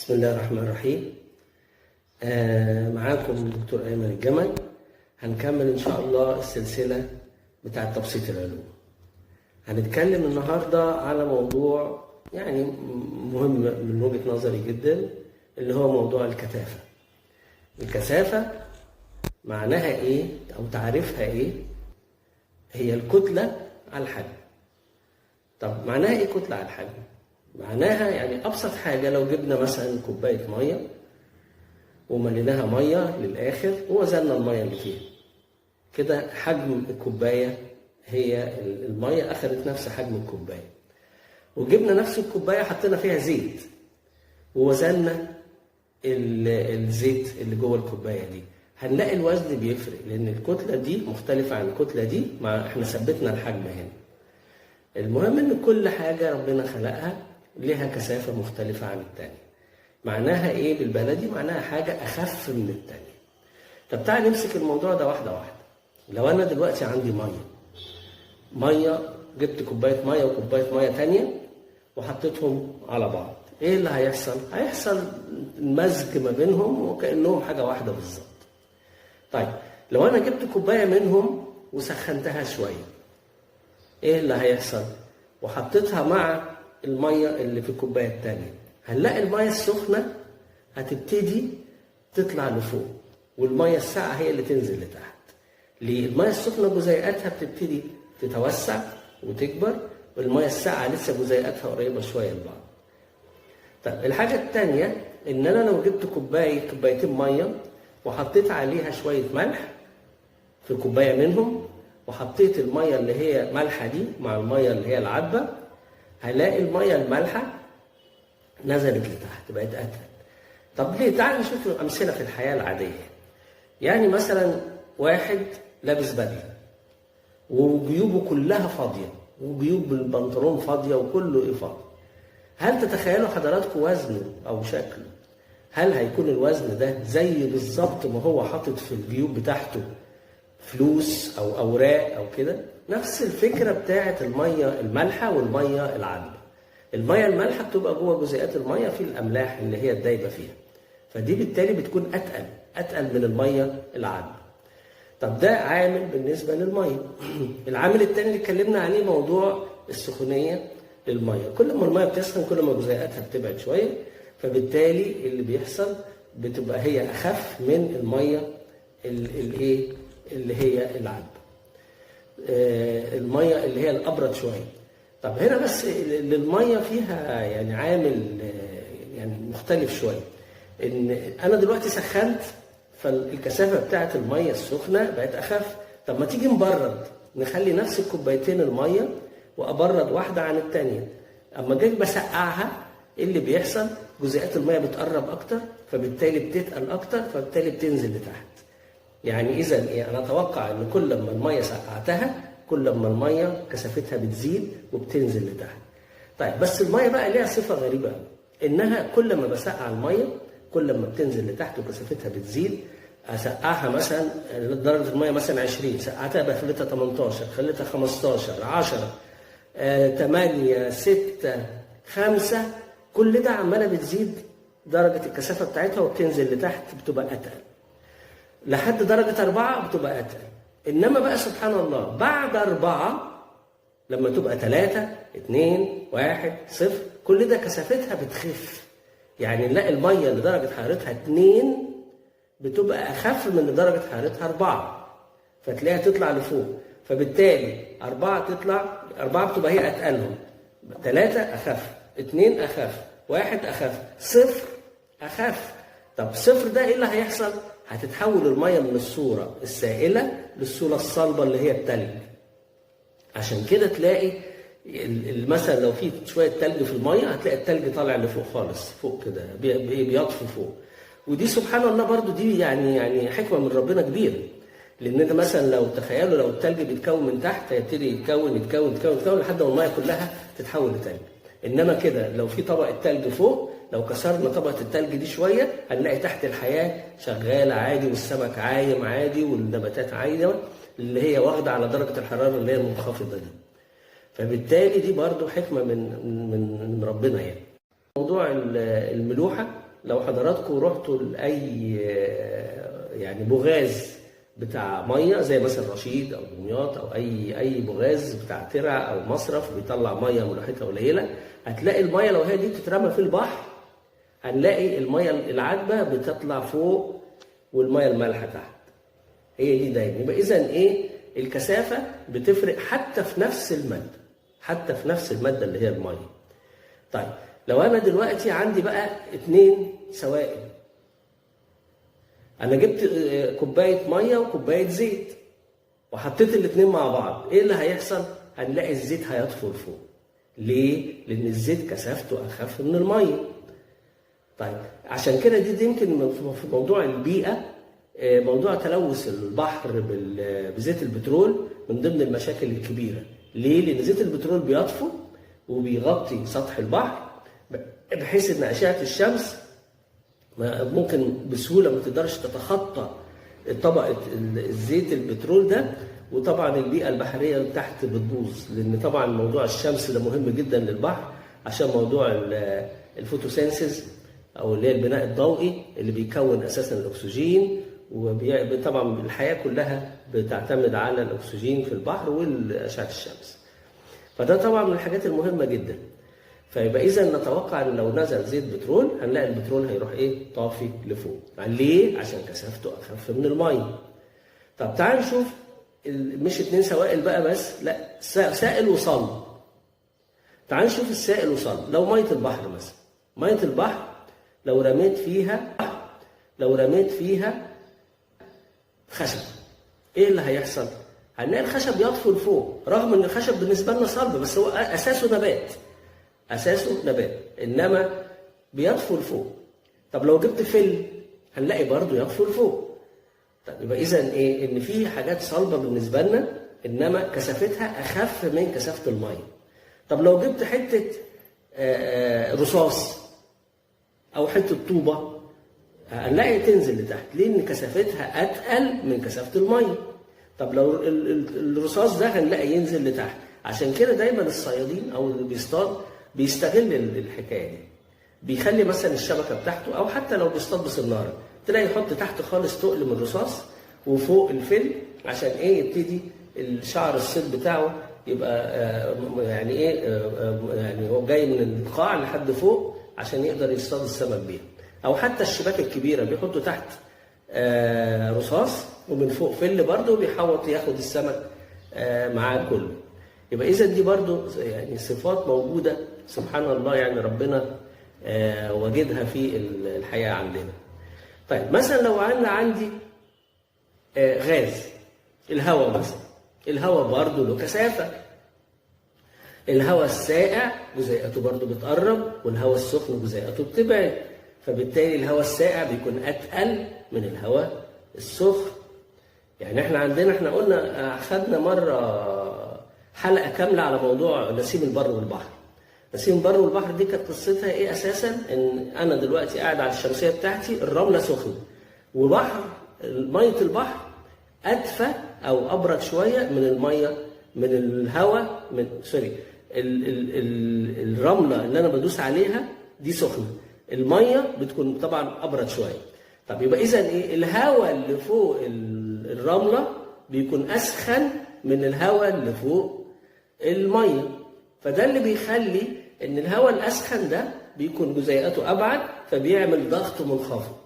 بسم الله الرحمن الرحيم. معاكم دكتور أيمن الجمل. هنكمل إن شاء الله السلسلة بتاعة تبسيط العلوم. هنتكلم النهاردة على موضوع يعني مهم من وجهة نظري جدا، اللي هو موضوع الكثافة. الكثافة معناها إيه أو تعريفها إيه؟ هي الكتلة على الحجم. طب معناها إيه كتلة على الحجم؟ معناها يعني أبسط حاجة، لو جبنا مثلا كوباية مية ومليناها مية للآخر ووزنا المية اللي فيها، كده حجم الكوباية هي المية أخذت نفس حجم الكوباية. وجبنا نفس الكوباية حطينا فيها زيت ووزنا الزيت اللي جوه الكوباية دي، هنلاقي الوزن بيفرق، لأن الكتلة دي مختلفة عن الكتلة دي، مع احنا ثبتنا الحجم هنا. المهم إن كل حاجة ربنا خلقها لها كثافة مختلفة عن التانية. معناها إيه بالبلدي؟ معناها حاجة أخف من التانية. طب تعال نمسك الموضوع ده واحدة واحدة. لو أنا دلوقتي عندي مية، جبت كوباية مية وكوباية مية تانية وحطيتهم على بعض، إيه اللي هيحصل؟ هيحصل مزج ما بينهم وكأنهم حاجة واحدة بالظبط. طيب لو أنا جبت كوباية منهم وسخنتها شوية، إيه اللي هيحصل؟ وحطيتها مع المية اللي في الكوباية التانية، هنلاقي المية السخنة هتبتدي تطلع لفوق، والمية الساقعة هي اللي تنزل لتحت. ليه؟ المية السخنة جزيئاتها بتبتدي تتوسع وتكبر، والمية الساقعة لسه جزيئاتها قريبة شوية لبعض. طيب الحاجة التانية إن أنا لو جبت كوبايتين مية وحطيت عليها شوية ملح في كوباية منهم، وحطيت المية اللي هي مالحة دي مع المية اللي هي العذبة، هلاقي المية المالحة نزلت لتحت، بقت أتقل. طب ليه؟ تعال نشوف أمثلة في الحياة العادية. يعني مثلا واحد لابس بدلة وجيوبه كلها فاضية، وجيوب البنطلون فاضية، وكله إيه فاضي. هل تتخيلوا حضراتكم وزنه أو شكله؟ هل هيكون الوزن ده زي بالظبط ما هو حاطط في الجيوب بتاعته فلوس أو أوراق أو كده؟ نفس الفكرة بتاعت المية المالحة والمية العذبة. المية المالحة بتبقى جوه جزيئات المية في الأملاح اللي هي الدايبة فيها، فدي بالتالي بتكون أتقل من المية العذبة. طب ده عامل بالنسبة للمية. العامل التاني اللي اتكلمنا عليه موضوع السخونية للمية. كل ما المية بتسخن كل ما جزيئاتها بتبعد شوية، فبالتالي اللي بيحصل بتبقى هي أخف من المية الايه اللي هي العذبة، المية اللي هي الأبرد شوية. طب هنا بس للمية فيها يعني عامل يعني مختلف شوية، إن أنا دلوقتي سخنت فالكثافة بتاعت المية السخنة بقت أخف. طب ما تيجي نبرد، نخلي نفس الكوبايتين المية وأبرد واحدة عن التانية. أما جيت بسقعها إيه اللي بيحصل؟ جزيئات المية بتقرب أكتر، فبالتالي بتتقل أكتر، فبالتالي بتنزل لتحت. يعني إذا إيه؟ أنا أتوقع إن كل ما المية سقعتها كل ما المية كثافتها بتزيد وبتنزل لتحت. طيب بس المية بقى ليها صفة غريبة أوي، إنها كل ما بسقع المية كل ما بتنزل لتحت وكثافتها بتزيد. أسقعها مثلا درجة المية مثلا 20، سقعتها بقى خليتها 18، خليتها 15، 10، 8، 6، 5، كل ده عمالة بتزيد درجة الكثافة بتاعتها وبتنزل لتحت، بتبقى أتقل لحد درجة 4 بتبقى أتقل. إنما بقى سبحان الله بعد 4 لما تبقى 3، 2، 1، 0، كل ده كثافتها بتخف. يعني نلاقي المية اللي درجة حرارتها 2 بتبقى أخف من اللي درجة حرارتها 4، فتلاقيها تطلع لفوق، فبالتالي 4 تطلع، 4 بتبقى هي أتقلهم، 3 أخف، 2 أخف، 1 أخف، 0 أخف. طب 0 ده إيه اللي هيحصل؟ هتتحول المية من الصورة السائلة للصورة الصلبة اللي هي التلج. عشان كده تلاقي مثلا لو في شوية تلج في المية هتلاقي التلج طالع لفوق خالص، فوق كده بيطفو فوق. ودي سبحان الله برضو دي يعني حكمة من ربنا كبيرة، لأن أنت مثلا لو تخيلوا لو التلج بيتكون من تحت هيبتدي يتكون يتكون يتكون يتكون لحد ما المية كلها تتحول لتلج. إنما كده لو في طبقة تلج فوق، لو كسرنا طبقة التلج دي شوية هنلاقي تحت الحياة شغالة عادي، والسمك عايم عادي، والنباتات عايمة اللي هي واخدة على درجة الحرارة اللي هي المنخفضة دي. فبالتالي دي برضو حكمة من ربنا يعني. موضوع الملوحة لو حضراتكم رحتوا لاي يعني بوغاز بتاع مية زي مثلا رشيد او دمياط او اي بوغاز بتاع ترع او مصرف بيطلع مية ملوحتها قليله، هتلاقي المية لو هي دي بتترمى في البحر هنلاقي المية العذبة بتطلع فوق والمية المالحه تحت. هي دي دايما. يبقى اذا ايه؟ الكثافة بتفرق حتى في نفس المادة، حتى في نفس المادة اللي هي المية. طيب لو انا دلوقتي عندي بقى 2 سوائل، انا جبت كوباية مية وكوبايه زيت وحطيت الاثنين مع بعض، ايه اللي هيحصل؟ هنلاقي الزيت هيطفو لفوق. ليه؟ لان الزيت كثافته اخف من المية. طيب عشان كده دي يمكن في موضوع البيئة، موضوع تلوث البحر بزيت البترول من ضمن المشاكل الكبيرة. ليه؟ لان زيت البترول بيطفو وبيغطي سطح البحر بحيث ان اشعه الشمس ممكن بسهولة ما تقدرش تتخطى طبقه الزيت البترول ده، وطبعا البيئة البحرية تحت بتبوظ، لان طبعا موضوع الشمس ده مهم جدا للبحر عشان موضوع ال photosynthesis او اللي هي البناء الضوئي اللي بيكون اساسا الاكسجين، وطبعا الحياة كلها بتعتمد على الاكسجين في البحر واشعه الشمس. فده طبعا من الحاجات المهمة جدا. فيبقى اذا نتوقع ان لو نزل زيت بترول هنلاقي البترول هيروح ايه؟ طافي لفوق. ليه؟ عشان كثافته اخف من المية. طب تعال نشوف مش 2 سوائل بقى بس، لا، سائل وصلب. تعال نشوف السائل وصلب. لو مية البحر مثلا، مية البحر لو رميت فيها خشب، ايه اللي هيحصل؟ هنلاقي الخشب يطفو لفوق، رغم ان الخشب بالنسبة لنا صلب، بس هو اساسه نبات، اساسه نبات، انما بيطفو لفوق. طب لو جبت فل هنلاقي برضه يطفو لفوق. طب يبقى اذا ايه؟ ان في حاجات صلبه بالنسبة لنا انما كثافتها اخف من كثافة المية. طب لو جبت حتة رصاص او حتة طوبة هنلاقي تنزل لتحت. ليه؟ ان كثافتها اتقل من كثافة المية. طب لو الرصاص ده هنلاقي ينزل لتحت. عشان كده دايما الصيادين او اللي بيصطاد بيستغل الحكاية دي، بيخلي مثلا الشبكة بتاعته، او حتى لو بيصطاد بصناره تلاقي يحط تحت خالص تقل من الرصاص وفوق الفل، عشان ايه؟ يبتدي الشعر الصيد بتاعه يبقى يعني ايه، يعني هو جاي من القاع لحد فوق عشان يقدر يصطاد السمك بيها. او حتى الشباك الكبيرة بيحطوا تحت رصاص ومن فوق فل برضه، بيحوط ياخد السمك معاه كله. يبقى اذا دي برضه يعني صفات موجودة سبحان الله، يعني ربنا وجدها في الحياة عندنا. طيب مثلا لو انا عندي غاز، الهواء مثلا، الهواء برضه له كثافة. الهواء الساقع جزيئاته برضه بتقرب، والهواء السخن جزيئاته بتبعد، فبالتالي الهواء الساقع بيكون اتقل من الهواء السخن. يعني احنا عندنا، احنا قلنا خدنا مرة حلقة كاملة على موضوع نسيم البر والبحر. نسيم البر والبحر دي كانت قصتها ايه اساسا؟ ان انا دلوقتي قاعد على الشمسية بتاعتي، الرملة سخنة، وبحر مية البحر ادفى او ابرد شوية من المية، من الهواء، من سوري الرملة اللي انا بدوس عليها دي سخنة، المية بتكون طبعا ابرد شوية. طب يبقى اذا ايه؟ الهواء اللي فوق الرملة بيكون اسخن من الهواء اللي فوق المية، فده اللي بيخلي ان الهواء الاسخن ده بيكون جزيئاته ابعد، فبيعمل ضغط منخفض.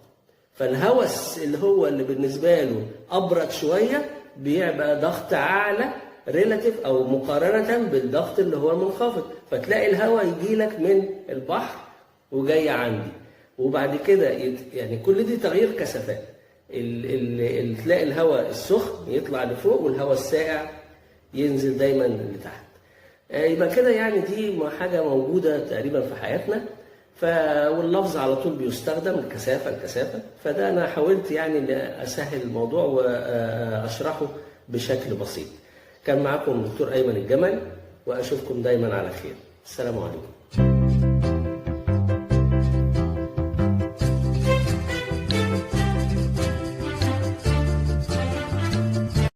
فالهواء اللي هو اللي بالنسبة له ابرد شوية بيبقى ضغط اعلى ريلاتيف او مقارنة بالضغط اللي هو المنخفض، فتلاقي الهواء يجي لك من البحر وجاي عندي. وبعد كده يعني كل دي تغيير كثافات. تلاقي الهواء السخن يطلع لفوق والهواء الساقع ينزل دايما لتحت. يبقى كده يعني دي حاجة موجودة تقريبا في حياتنا، واللفظ على طول بيستخدم، الكثافة الكثافة. فده انا حاولت يعني ان اسهل الموضوع واشرحه بشكل بسيط. كان معكم دكتور ايمن الجمل، واشوفكم دايما على خير. السلام عليكم.